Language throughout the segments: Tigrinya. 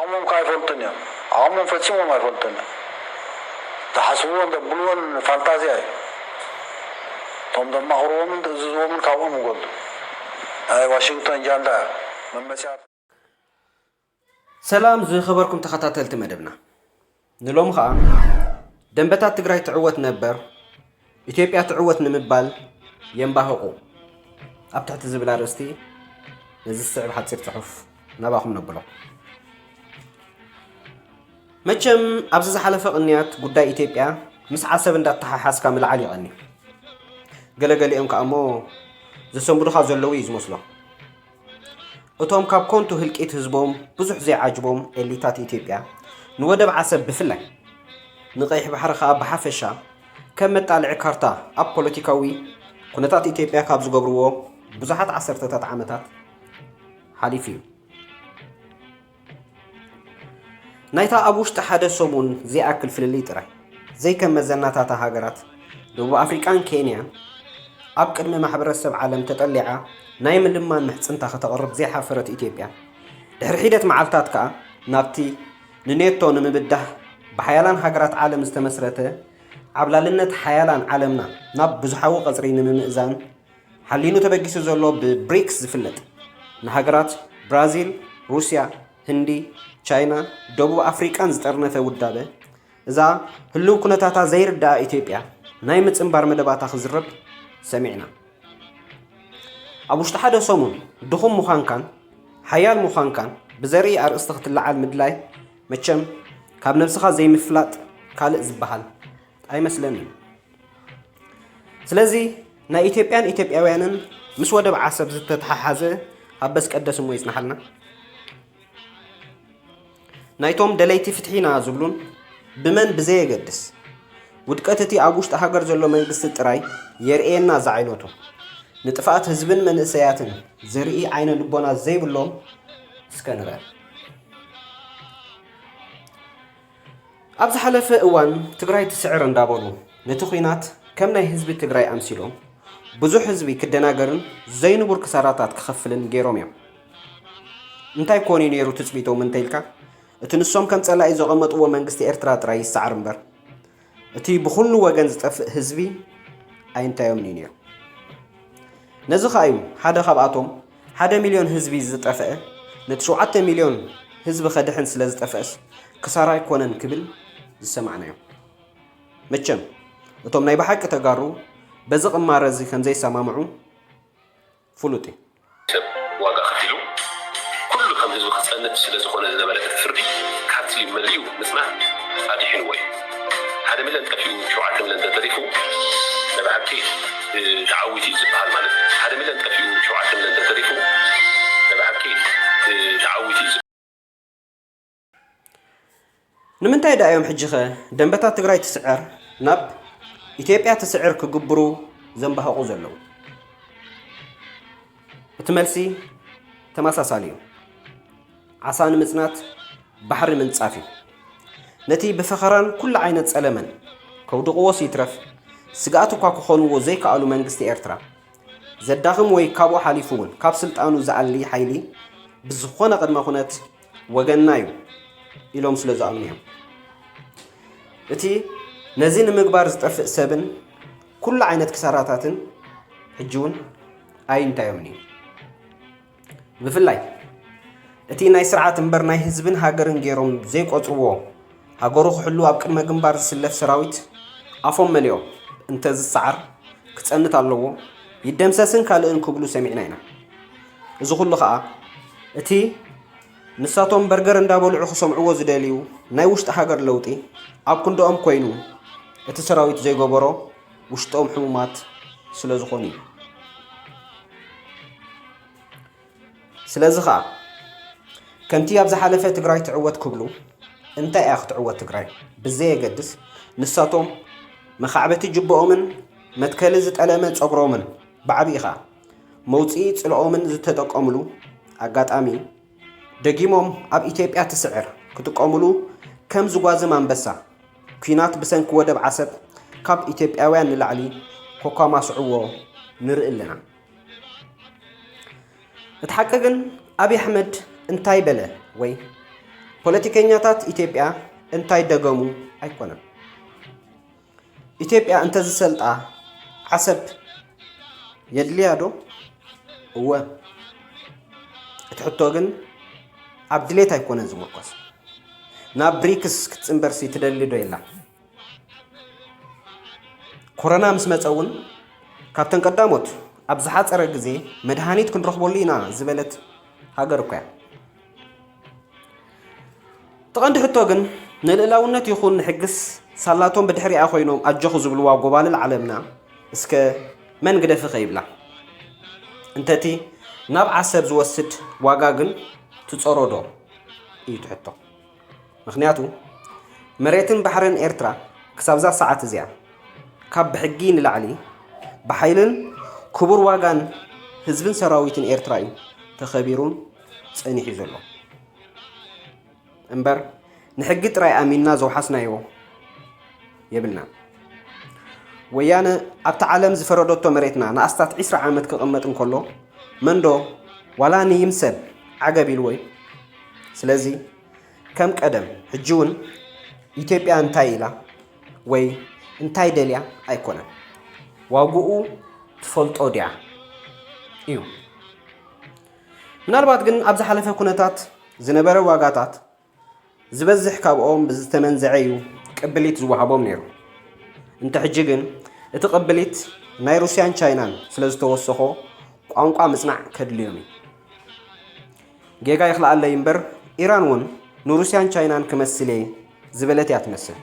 ዓቕሞም ከኣ ኣይፈልጡን እዮም። ዓቕሞም ፈጺሞም ኣይፈልጡን እዮም። ዝሓስብዎን ዘብልዎን ፋንታዝያ እዩ። እቶም ዘማኽርዎምን ዝእዝዝዎምን ካብኦም ይጎድሉ። ናይ ዋሽንግቶን ጃንዳ መመስያ። ሰላም ዝኸበርኩም ተኸታተልቲ መደብና፣ ንሎም ኸኣ ደንበታት ትግራይ ትዕወት ነበር፣ ኢትዮጵያ ትዕወት ንምባል የንባህቑ ኣብ ትሕቲ ዝብል ኣርእስቲ ነዚ ዝስዕብ ሓጺር ጽሑፍ ናባኹም ነብሎ። መቸም ኣብዚ ዝሓለፈ ቅንያት ጉዳይ ኢትዮጵያ ምስ ዓሰብ እንዳተሓሓዝካ ምልዓል ይቐኒ። ገለገሊኦም ከኣ እሞ ዘሰንብዱኻ ዘለዉ እዩ ዝመስሎም። እቶም ካብ ኮንቱ ህልቂት ህዝቦም ብዙሕ ዘይዓጅቦም ኤሊታት ኢትዮጵያ ንወደብ ዓሰብ ብፍላይ ንቀይሕ ባሕሪ ከኣ ብሓፈሻ ከም መጣልዒ ካርታ ኣብ ፖለቲካዊ ኩነታት ኢትዮጵያ ካብ ዝገብርዎ ብዙሓት ዓሰርተታት ዓመታት ሓሊፉ እዩ። ናይታ ኣብ ውሽጢ ሓደ ሰሙን ዘይኣክል ፍልልይ ጥራይ ዘይከም መዘናታታ ሃገራት ደቡብ ኣፍሪቃን ኬንያን ኣብ ቅድሚ ማሕበረሰብ ዓለም ተጠሊዓ ናይ ምልማን ምሕጽንታ ከተቕርብ ዘይሓፈረት ኢትዮጵያ፣ ድሕሪ ሒደት መዓልታት ከኣ ናብቲ ንኔቶ ንምብዳህ ብሓያላን ሃገራት ዓለም ዝተመስረተ ዓብላልነት ሓያላን ዓለምና ናብ ብዙሓዊ ቀጽሪ ንምምእዛን ሓሊኑ ተበጊሱ ዘሎ ብብሪክስ ዝፍለጥ ንሃገራት ብራዚል፣ ሩስያ፣ ህንዲ፣ ቻይና፣ ደቡብ ኣፍሪቃን ዝጠርነፈ ውዳበ እዛ ህልው ኩነታታ ዘይርድኣ ኢትዮጵያ ናይ ምጽንባር መደባታ ክዝረብ ሰሚዕና። ኣብ ውሽጢ ሓደ ሰሙን ድኹም ምዃንካን ሓያል ምዃንካን ብዘርኢ ኣርእስቲ ክትለዓል ምድላይ መቸም ካብ ነብስኻ ዘይምፍላጥ ካልእ ዝበሃል ኣይመስለንን። ስለዚ ናይ ኢትዮጵያን ኢትዮጵያውያንን ምስ ወደብ ዓሰብ ዝተተሓሓዘ ሃበስ ቀደስ እሞ ይጽናሓልና። ናይቶም ደለይቲ ፍትሒ ኢና ዝብሉን ብመን ብዘየገድስ ውድቀት እቲ ኣብ ውሽጢ ሃገር ዘሎ መንግስቲ ጥራይ የርእየና ዝዓይነቱ ንጥፍኣት ህዝብን መንእሰያትን ዘርኢ ዓይነ ልቦና ዘይብሎም እስከ ንርአ። ኣብ ዝሓለፈ እዋን ትግራይ ትስዕር እንዳበሉ ነቲ ኹናት ከም ናይ ህዝቢ ትግራይ ኣምሲሎም ብዙሕ ህዝቢ ክደናገርን ዘይንቡር ክሳራታት ክኸፍልን ገይሮም እዮም። እንታይ ኮን እዩ ነይሩ ትፅቢቶም እንተኢልካ እቲ ንሶም ከም ፀላኢ ዘቐመጥዎ መንግስቲ ኤርትራ ጥራይ ይሰዓር እምበር እቲ ብኹሉ ወገን ዝጠፍእ ህዝቢ ኣይንታዮምን እዩ ነይሩ። ነዚ ኸኣ እዩ ሓደ ካብኣቶም ሓደ ሚልዮን ህዝቢ ዝጠፍአ ነቲ ሸውዓተ ሚልዮን ህዝቢ ኸድሕን ስለ ዝጠፍአስ ክሳራ ኣይኮነን ክብል ዝሰማዕናዮ። መቸም እቶም ናይ ብሓቂ ተጋሩ በዚ ቅማረ እዚ ከም ዘይሰማምዑ ፍሉጥ እዩ። ሰብ ዋጋ ከፊሉ ኩሉ ከም ህዝቢ ክፀንት ስለ ዝኾነ ዝነበረ እቲ ፍርዲ ካብቲ መሊኡ ምፅናት ኣድሒንዎ እዩ። ሓደ ሚልዮን ጠፊኡ ሸውዓተ ሚልዮን ተተሪፉ ናይ ብሓቂ ተዓዊቱ እዩ ዝበሃል ማለት እዩ። ሓደ ሚልዮን ጠፊኡ ሸውዓተ ሚልዮን ተተሪፉ ናይ ብሓቂ ተዓዊቱ እዩ ንምንታይ ደኣ እዮም ሕጂኸ ደንበታት ትግራይ ትስዕር ናብ ኢትዮጵያ ትስዕር ክግብሩ ዘንባህቑ ዘለዉ? እቲ መልሲ ተመሳሳሊ እዩ። ዓሳ ንምጽናት ባሕሪ ምንጻፍ እዩ። ነቲ ብፈኸራን ኩሉ ዓይነት ጸለመን ከውድቕዎስ ይትረፍ ስግኣት እኳ ክኾንዎ ዘይከኣሉ መንግስቲ ኤርትራ ዘዳኽም ወይ ካብኡ ሓሊፉ እውን ካብ ስልጣኑ ዝኣሊ ሓይሊ ብዝኾነ ቅድመ ኩነት ወገንና እዩ ኢሎም ስለ ዝኣምኑ እዮም። እቲ ነዚ ንምግባር ዝጠፍእ ሰብን ኩሉ ዓይነት ክሳራታትን ሕጂ እውን ኣይንታዮምን እዩ። ብፍላይ እቲ ናይ ስርዓት እምበር ናይ ህዝብን ሃገርን ገይሮም ዘይቆጽርዎ ሃገሩ ክሕሉ ኣብ ቅድመ ግንባር ዝስለፍ ሰራዊት ኣፎም መሊኦም እንተዝሰዓር ክጸንት ኣለዎ ይደምሰስን ካልእን ክብሉ ሰሚዕና ኢና። እዚ ኩሉ ከኣ እቲ ንሳቶም በርገር እንዳበልዑ ክሰምዕዎ ዝደልዩ ናይ ውሽጢ ሃገር ለውጢ ኣብ ክንድኦም ኮይኑ እቲ ሰራዊት ዘይገበሮ ውሽጦም ሕሙማት ስለዝኾኑ እዩ። ስለዚ ኸኣ ከምቲ ኣብ ዝሓለፈ ትግራይ ትዕወት ክብሉ እንታይ እያ ክትዕወት ትግራይ ብዘየገድስ ንሳቶም መኻዕበቲ ጅብኦምን መትከሊ ዝጠለመ ጸጉሮምን ብዓብኢ ኸኣ መውጽኢ ጽልኦምን ዝተጠቀምሉ ኣጋጣሚ ደጊሞም ኣብ ኢትዮጵያ ትስዕር ክጥቀምሉ ከም ዝጓዝም ኣንበሳ ኲናት ብሰንኪ ወደብ ዓሰብ ካብ ኢትዮጵያውያን ንላዕሊ ኮኳማስዕዎ ንርኢ ኣለና። እቲ ሓቂ ግን ኣብይ ኣሕመድ እንታይ በለ ወይ ፖለቲከኛታት ኢትዮጵያ እንታይ ደገሙ ኣይኮነን። ኢትዮጵያ እንተዝሰልጣ ዓሰብ የድልያ ዶ? እወ። እቲ ሕቶ ግን ኣብ ድሌት ኣይኮነን ዝምርኮስ። ናብ ብሪክስ ክትጽንበርሲ ትደሊ ዶ የላ? ኮሮና ምስ መጸ እውን ካብተን ቀዳሞት ኣብ ዝሓጸረ ግዜ መድሃኒት ክንረኽበሉ ኢና ዝበለት ሃገር እኮ እያ። እቲ ቀንዲ ሕቶ ግን ንልእላውነት ይኹን ንሕግስ ሳላቶም ብድሕሪኣ ኮይኖም ኣጆኹ ዝብልዋ ጎባልል ዓለምና እስከ መን ግደፊ ከይብላ። እንተቲ ናብ ዓሰብ ዝወስድ ዋጋ ግን ትጸሮ ዶ እዩ እቲ ሕቶ። ምኽንያቱ መሬትን ባሕርን ኤርትራ ክሳብዛ ሰዓት እዚኣ ካብ ብሕጊ ንላዕሊ ብሓይልን ክቡር ዋጋን ህዝብን ሰራዊትን ኤርትራ እዩ ተኸቢሩን ጸኒሑ ዘሎ። እምበር ንሕጊ ጥራይ ኣሚንና ዘውሓስናዮ የብልናን። ወያነ ኣብታ ዓለም ዝፈረደቶ መሬትና ንኣስታት ዒስራ ዓመት ክቕመጥ እንከሎ መንዶ ዋላ ንይምሰል ዓገብ ኢልዎ እዩ። ስለዚ ከም ቀደም ሕጂ እውን ኢትዮጵያ እንታይ ኢላ ወይ እንታይ ደልያ ኣይኮነን። ዋግኡ ትፈልጦ ድያ እዩ። ምናልባት ግን ኣብ ዝሓለፈ ኩነታት ዝነበረ ዋጋታት ዝበዝሕ ካብኦም ብዝተመንዘዐ እዩ ቅብሊት ዝወሃቦም ነይሩ። እንተ ሕጂ ግን እቲ ቅብሊት ናይ ሩስያን ቻይናን ስለ ዝተወሰኾ ቋንቋ ምጽናዕ ከድልዮም እዩ። ጌጋ ይኽልኣለይ እምበር ኢራን እውን ንሩስያን ቻይናን ክመስል እየ ዝበለት እያ ትመስል።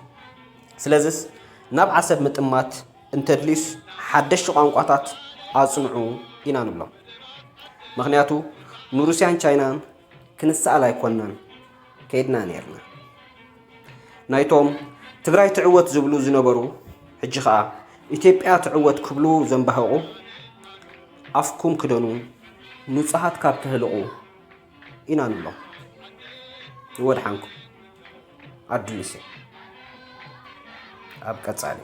ስለዝስ ናብ ዓሰብ ምጥማት እንተድልዩስ ሓደሽቲ ቋንቋታት ኣጽንዑ ኢና ንብሎም። ምኽንያቱ ንሩስያን ቻይናን ክንሰኣል ኣይኮንናን ከይድና ነይርና። ናይቶም ትግራይ ትዕወት ዝብሉ ዝነበሩ ሕጂ ኸኣ ኢትዮጵያ ትዕወት ክብሉ ዘንባህቑ ኣፍኩም ክደኑ ንጹሃት ካብ ተህልቑ ኢና ንብሎም። ንወድሓንኩም ኣዱኒስ እየ። ኣብ ቀጻሊ